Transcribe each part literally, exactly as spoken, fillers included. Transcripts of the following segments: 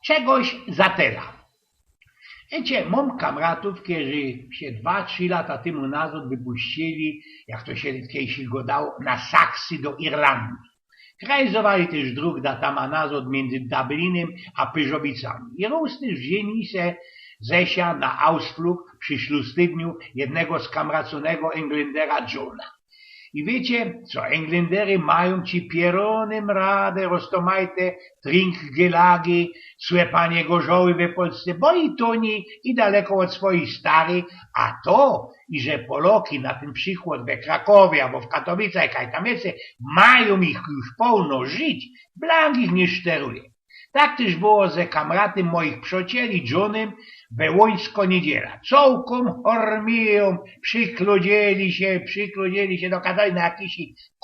Czegoś za tela. Wiycie, mōm kamratōw, kerzy sie dwa, trzi lata tymu nazŏd wypuścili, jak to sie kejsi gŏdało, na saksy do Irlandii. Krajzowali tyż drōg datama nazŏd miyndzy Dublinym a Pyrzowicami. I rŏz tyż wziyni sie ze sia na Ausflug przi ślustydniu jednego skamraconego Englyndera Johna. I wiycie, co Englyndery majōm ci pierōnym rady roztōmajte trinkgelagi, słepanie gorzoły we Polsce, bo i tōni, i daleko ôd swojij stary, a to, iże Poloki na tyn przikłŏd we Krakowie abo w Katowicach, kaj tam jeszcze, majōm ich już połno żyć, blank ich niy szteruje. Tak tyż było ze kamratym mojich przocieli Johnym we Łońsko Niedziela. Cołkōm hormijōm przikludziyli sie, przikludziyli sie do Katowicach na jakijś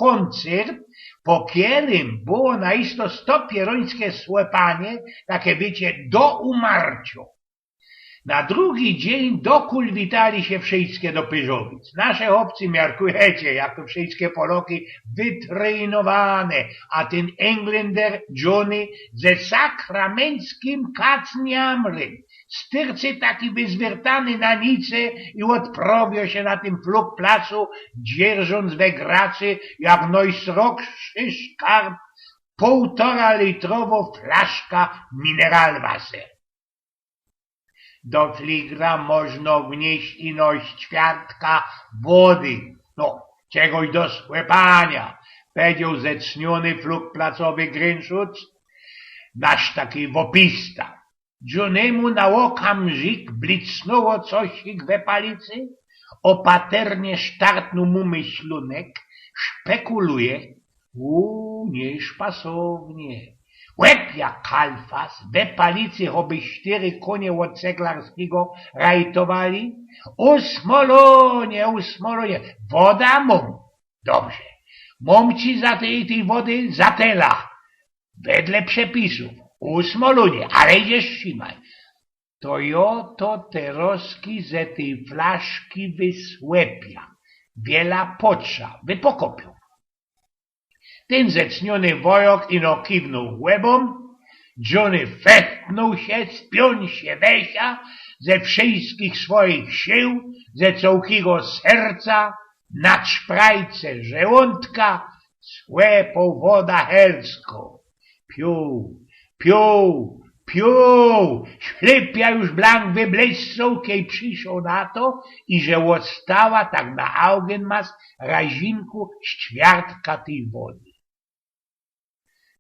kōncyrt, po kerym było na isto sto pierōńske słepanie, take, wiycie, do umarciŏ. Na drugi dziyń dokulwitali sie wszyjske do Pyrzowic. Nasze chopcy, miarkujecie, jak to wszyjske Poloki, wytrejnowane, a tyn Englynder Johny ze sakramenckim kacniamrym, styrcy taki wyzwyrtany na nice i ôdprowioł sie na tym flugplacu, dzierżōnc we gracy jak nojsrogszy szkarb połtora litrowŏ flaszka Mineralwasser. Do fligra możno wnieść ino ćwiartka wody. No, czegoś do słepania, powiedzioł zecniōny flugplacowy Grynszutz, nasz taki wopista. Johnymu na ôkamrzik blicnōło coś we palicy, ôpaternie sztartnōł mu myślunek, szpekuluje, u, niyszpasownie. Łeb jak kalfas, we palicy choby sztyry kōnie ôd ceglarskigo rajtowali. Usmolōnie, usmolōnie, woda mōm. Dobrze. Mōm ci za tyj, tyj wody za tela. Wedle przepisōw. Usmolōnie, ale idziesz trzimać. To jŏ to terŏzki ze tyj flaszki wysłepia. Wiela potrza, wypokopiōm. Tyn zecniōny wojŏk ino kiwnōł głowōm, Johny fechtnōł sie, spiōn sie we sia, ze wszyjskich swojich siył, ze cołkigo serca, na szprajce żełōntka, słepōł woda helskŏ. Piōł, piōł, piōł. Ślepia już blank wyblesoł, kej prziszoł na to, iże ôstała tak na augenmas razinku ćwiartka tyj wody.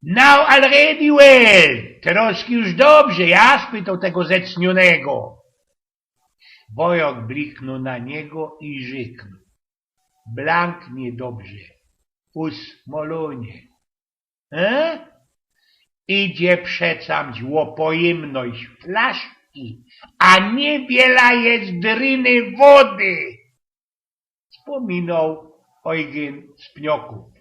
Now already well, terŏzki już dobrze, ja spytoł tego zecniōnego. Wojŏk bliknōł na niego i rzyknōł: Blank niydobrze, usmolōnie. E? Idzie przecamć ô pojymność flaszki, a niywiela je drynyj wody. Spōminoł Eugyn z Pniokōw.